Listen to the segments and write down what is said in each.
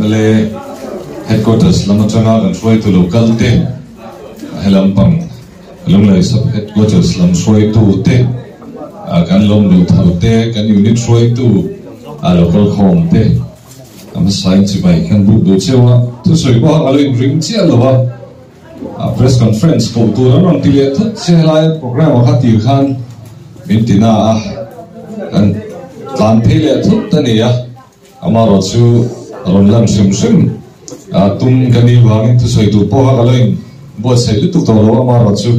MLA headquarters lam atanga kan hruaitu lo kal te, helam pang Lunglei sub headquarters lam hruaitu te, kan lawm luh thar te, kan unit hruaitu lo kal khawm te, a hmasa in chibai kan buk duh cheu a, thusawi pawh a lo inring chiah lo a. Press conference koh tur an rawn ti leh thut che helai programme ah kha tir khan min ti na a, kan tlan phei leh thut a ni a, amaherawh chu rawn lan hrim hrim tum ka nih vangin thusawi tur pawh kha ka lo in buatsaih lutuk tawh lo, amaherawh chu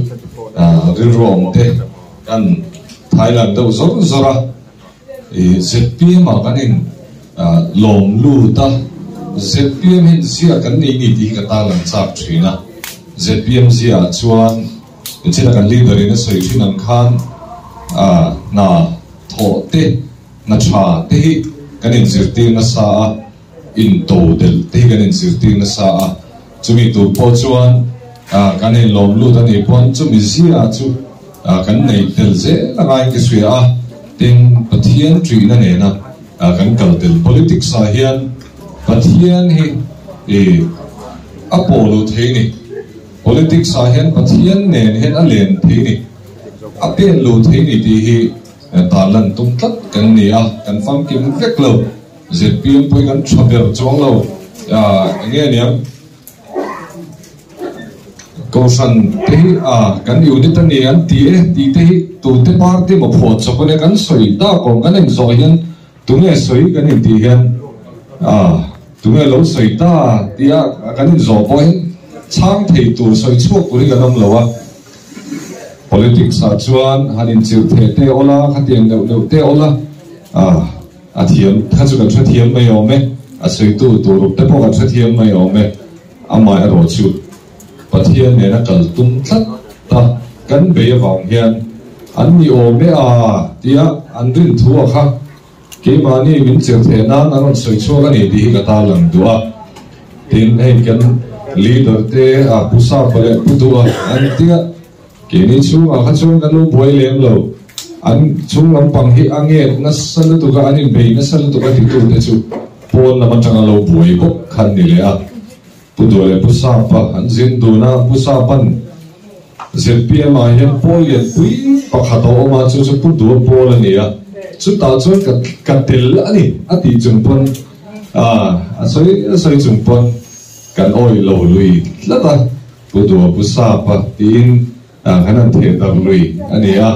rilru awm te kan Thailand deuh zawr zawr a. Zpm ah kan in lawm lut a, zpm hian zia kan nei ni tih hi ka tarlang chak thin a, zpm zia ah chuan tichhin a kan leader in a sawi thin ang khan hna thawh te hna tha te hi kan in zirtir nasa a, in to delh te hi kan in zirtir nasa a, chumi tur pawh chuan kan in lawm lut a nih pawn chumi zia chu kan neih tel zel a ngai ka hria a, tin Pathian ṭihna nena kan kal tel politics ah hian Pathian hi a pawh lo thei ni, politics ah hian Pathian nen hian a len thei ni, a pen lo thei ni tih hi tarlan tum tlat kan ni a, kan famkim vek lo. Zpm pawhin an tha ber chuang lo eng nge niang Kohhran te hi a kan unit a ni an ti e tih te hi tute party emaw phuah chawp ania kan sawi tak awm kan inzawh hian tunge sawi kan intih hian a tunge lo sawi ta tia kan inzawh pawh hian chhang thei tur sawi chhuak tur hi kan awm lo a. Politics ah chuan han inchirh theh te awla khatiang neuh neuh te awla a. A thiam kha chu kan hrethiam mai awm e, a sawitu tur ruk te pawh kan hrethiam mai awm e, amah erawh chu Pathian nena kal tum tlat ta kan bei avang hian an ni awm e a tia an rin thu a kha keimahni min chirh theh nan an rawn sawi chhuak a ni tih hi ka tarlang duh a. Tin, hei kan leader te a Pu Sapa leh Pu Duha an tia. Keini chhungah kha chuan kan lo buai lem lo. An chhung lampang hi a nget nasa lutuk a, an inbei nasa lutuk a titute chu pawn lam atanga lo buai bawk khan ni leh a. Pu Dua leh Pu Sapa an zin dun a, Pu Sapa'n zpm ah hian pawl lianpui pakhat a awm a, chu chu Pu Dua pawl a ni a, chutah chuan ka ka tel a ni a tih chung pawn a sawi a sawi chung pawn kan awih lo lui tlat a. Pu Dua Pu Sapa tiin kan han theh darh lui a ni a,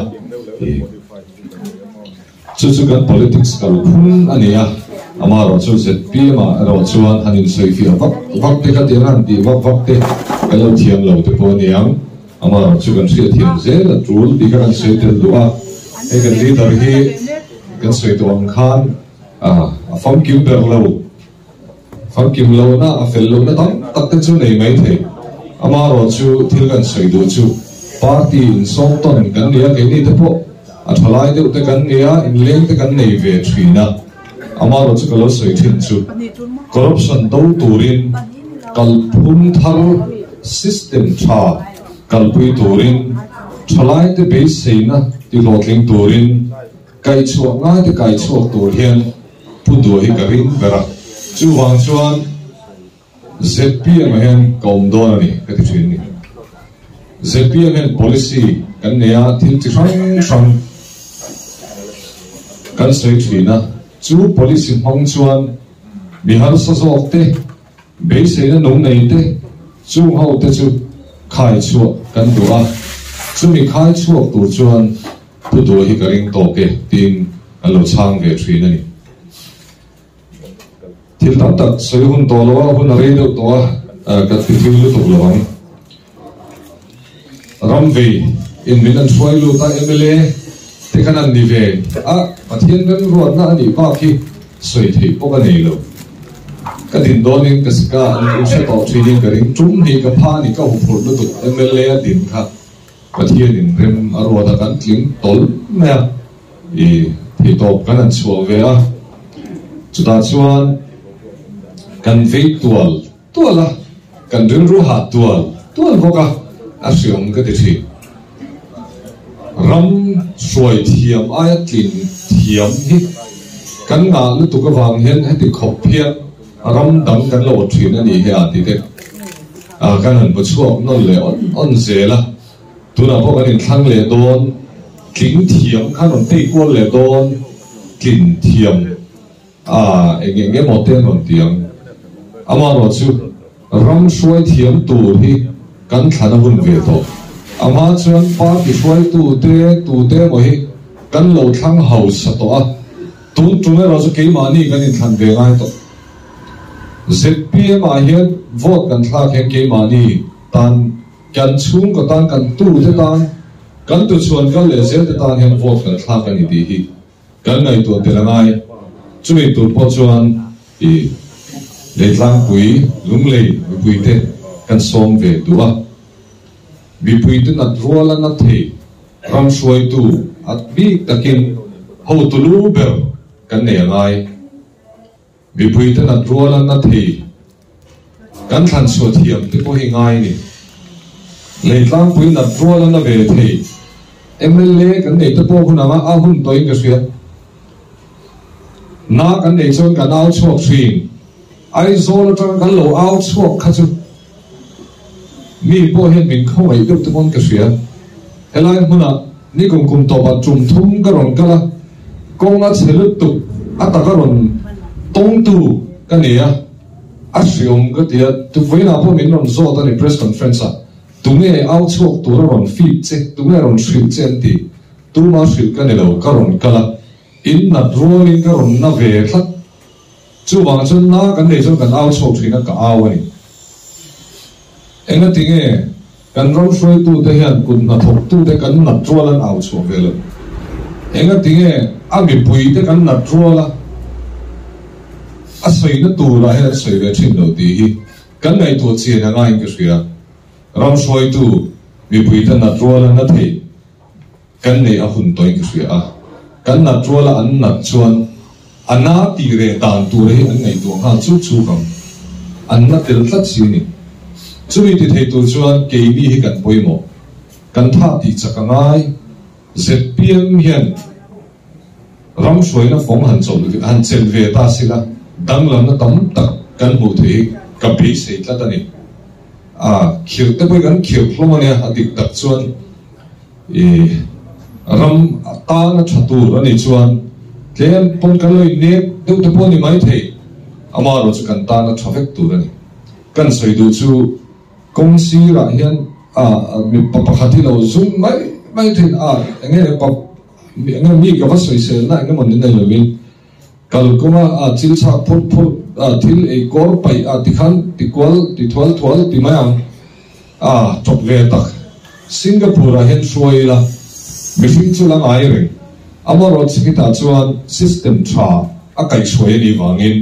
chu chu kan politics kalphung a ni a, amaherawh chu zpm ah erawh chuan han insawifiah vak vak te kha tiang han tih vak vak te kan lo thiam lo te pawh a ni ang, amaherawh chu kan hriatthiam zel a tul tih kha kan sawi tel duh a, hei kan leader hi kan sawi tawh ang khan a famkim ber lo. Famkim lohna, a fel lohna tam tak te chu nei mai thei. Amaherawh chu thil kan sawi duh chu party insawm tawn kan ni a, keini te pawh a tha lai deuh te kan ni a, inleng te kan nei ve thin a. Amaherawh chu ka lo sawi thin chu corruption do turin kalphung thar system tha kalpui turin thalaite beiseina tihlawhtling turin Kaichhuak ngaite kaichhuak tur hian Pu Dua hi ka ring ber a, chuvang chuan zpm ah hian ka awm dawn a ni ka ti thin a ni. Zpm hian policy kan nei a, thil chi hrang hrang kan sawi thin a, chu policy hmang chuan mi harsa zawk te, beiseina nung nei te, chung ho te chu khaichhuah kan duh a, chumi khaichhuak tur chuan Pu Dua hi ka ring tawk e tiin an lo chhang ve thin a ni. Thil tam tak sawi hun tawh lo a, hun a rei deuh tawh a, ka ti thil lutuk lo ang. Ramvei in min an hruai lut a, mla te khan an ni ve a, Pathian remruatna a nih bak hi sawi theih pawh ka nei lo. Ka din dawnin ka sika an hre tawh thinin ka ring tum hi ka pha a ni, ka huphurh lutuk mla a din kha. Pathianin rem a ruat a kan tling tawlh mai a, i theitawp kan han chhuah ve a, chutah chuan kan vei tual tual a, kan rilru hah tual tual bawk a, a hriawm ka ti thin. Ram hruai thiam aia tlin thiam hi kan ngah lutuk avang hian heti khawp hian. ram dang kan lo awt thin a nih hi a ti te kan han bu chhuak nawn leh awn awn zel a. Tunah pawh kan inthlang leh dawn, tling thiam khan rawn tei kual leh dawn, tlin thiam a eng eng emaw te an rawn ti ang. Amaherawhchu ram hruai thiam tur hi kan thlan a hun ve tawh. Amah chuan party hruaitu te tute emaw hi kan lo thlang hausa tawh a, tun tum erawh chu keimahni kan inthlan ve ngai tawh. Zpm ah hian vote kan thlak hian keimahni tan Kan chhungkaw tan, kan tute tan, kan tuchhuan kal leh zelte tan hian vote kan thlak a ni tih hi kan ngaihtuah tel a ngai. Chumi tur pawh chuan i Leitlangpui, Lunglei mipuite kan sawm ve duh a. Mipuite nat ruala na thei ram hruaitu at bik takin hotu lu ber kan nei a ngai. Mipuite nat ruala na thei kan thlan chhuah thiam te pawh hi ngai ni. Leitlangpui nat ruala na ve thei mla kan nei te pawh hun anga a hun tawhin ka hria. Na kan nei chuan kan au chhuak thin. Aizawl atanga kan lo au chhuak kha chu mi pawh hian min khawngaih deuh te pawn ka hria. Helai hmunah nikum kum tawpah tum thum ka rawn kal a, kawng a chhe lutuk a taka rawn tawngtu ka nei a, a hriawm ka ti a, tukvawiinah pawh min rawn zawt a ni press conference ah, tunge au chhuak tura rawn feed che, tunge rawn hrilh che an ti, tuma hrilh ka ni lo, ka rawn kal a, in nat rualin ka rawn na ve tlat. Chuvang chuan na kan nei chuan kan au chhuak thin a, ka au a ni. Engati nge kan ram hruaitute hian kut hnathawktute kan nat rual an au chhuah ve lo? Engati nge a mipuite kan nat rual a, a sawina turah hian an sawi ve thin lo tih hi kan ngaihtuah chian a ngaiin ka hria. Ram hruaitu mipuite nat rual a na thei. Kan neih a hun tawhin ka hria a, kan nat ruala an nat chuan a na tih reh dan tur hi an ngaihtuah nghal chuk chuk ang. An na tel tlat si a ni. Chumi ti thei tur chuan keini hi kan pawimawh. Kan tha tih chak a ngai. Zpm hian ram hruaina fawng han chawlh han chelh ve ta sila danglamna tam tak kan hmuh theih hi ka beisei tlat a ni. A khirh te pawhin kan khirh hlawm a nia, a dik tak chuan. I ram tana tha tur a nih chuan tlem pawn kan lo innek deuh te pawh a ni maithei, amaherawh chu kan tana tha vek tur a ni. Kan sawi duh chu kawng sirah hian a mipa pakhat hi lo zum mai mai thin a, enge pa enge mi ka va sawiselna eng emaw ni nei lovin kalkawnga a chil chhak phurh phurh a thil ei kawr paih a tikhan tikual ti thual thual ti mai ang. A chawp ve tak. Singapore ah hian hruai ila mihring chu la ngai reng. Amaherawh chhitah chuan system tha a kaihhruai a nih vangin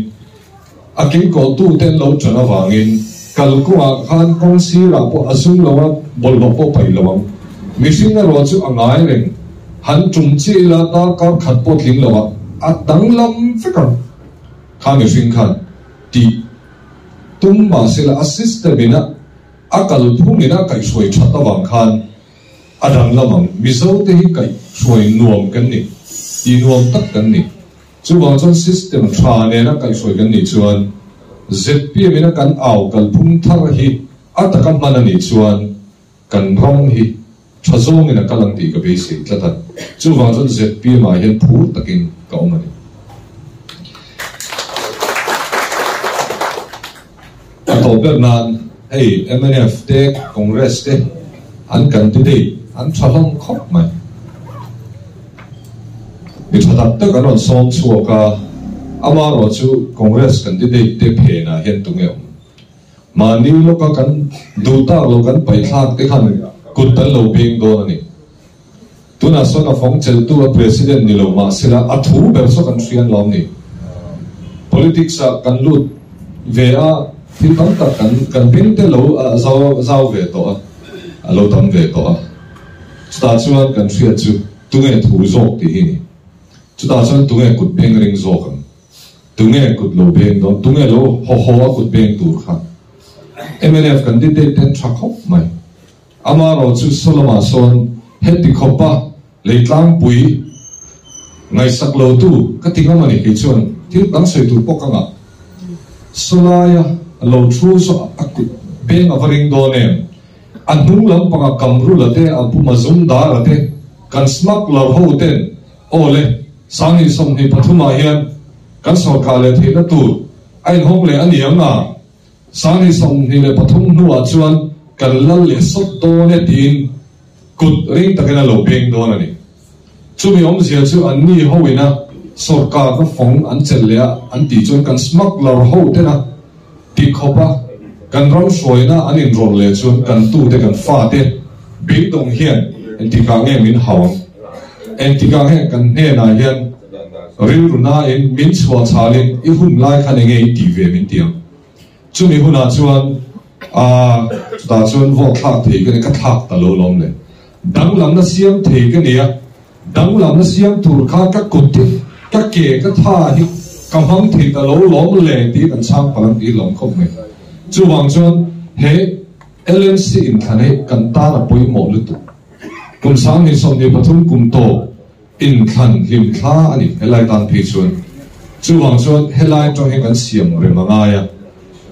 a keikawhtu te an lo tan avangin kalkawngah khan kawng sirah pawh a zum lo a, bawlhhlawh pawh paih lo ang. Mihring erawh chu a ngai reng. Han tum chiah ila darkar khat pawh tling lo ah a danglam vek ang. Kha mihring khan tih Tum mahsela a system in a a kalphung in a kaihhruai that avang khan a danglam ang. Mizo te hi kaihhruai nuam kan ni, tih nuam tak kan ni. Chuvang chuan system tha nena kaihhruai kan nih chuan zpm in a kan au kalphung thar hi a taka hman a nih chuan kan ram hi tha zawngin a kal ang tih ka beisei tlat a. Chuvang chuan zpm ah hian phur takin ka awm a ni. A tawp ber nan hei mnf te Congress te an candidate an tha hlawm khawp mai. Mi tha tak tak an rawn sawm chhuak a, amaherawh chu Congress candidate te phenah hian tunge awm? Mahni lawka kan duh tak lo kan paih thlak te khan kut an lo beng dawn a ni. Tunah sawn a fawng cheltu a President ni lo mahsela a thu ber saw kan hrian lawm ni. Politics ah kan lut ve a, thil tam tak kan kan beng te lo zau zau ve tawh a, a lo tam ve tawh a. Chutah chuan kan hriat chu tunge thu zawk tih hi ni. Chutah chuan tunge kut beng ring zawk ang. Tunge kut lo beng dawn? Tunge lo haw haw a kut beng tur kha? Mnf candidate ten tha khawp mai. Amaherawh chu Solomon sawn heti khawpa leitlangpui ngaihsak lo tu ka ti ngam a ni kei chuan thil dang sawi tur pawh ka ngah. Sawlaia lo thu saw a kut beng a va ring dawn em? A hnung lampanga Kamrula te, a pu Mazumdara te, kan smuggler ho ten aw le, Sangni 23 ah hian kan sawrkar leh theihna tur a inhawng leh a ni ang a, Sangni 23 hnuah chuan kan lal leh sawt dawn e tiin kut ring takin a lo beng dawn a ni. Chumi awmzia chu anni hoina sawrkarna fawng an chelh leh a an tih chuan kan smuggler ho tena ti khawpa kan ram hruaina an inrawlh leh chuan kan tute kan fate beidawng hian engtikah nge min hau ang? Engtikah nge kan hnenah hian rilru nain min chhuah chhalin i hun lai khan enge i tih ve min ti ang? Chumi hunah chuan a chutah chuan vote thlak thei ka ni, ka thlak ta lo lawm le. Danglamna siam thei ka ni a, danglamna siam tur kha ka kut hi, ka ke, ka tha hi ka hmang thei ta lo lawm le tiin an chhang palh ang tih lawm khawp mai. Chuvang chuan he LMC inthlan hi kan tan a pawimawh lutuk. Kum 2023 kum tawp inthlan hlimthla a ni helai tan phei chuan. Chuvang chuan helai tawng hi kan siam rem a ngai a,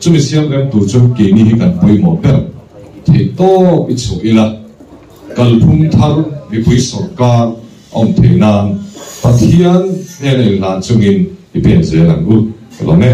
chumi siam rem tur chu keini hi kan pawimawh ber. Theih tawp i chhuah ila, kalphung thar mipui sawrkar a awm theih nan Pathian hnena inhlan chungin i pen zel ang u. Ka lawm e.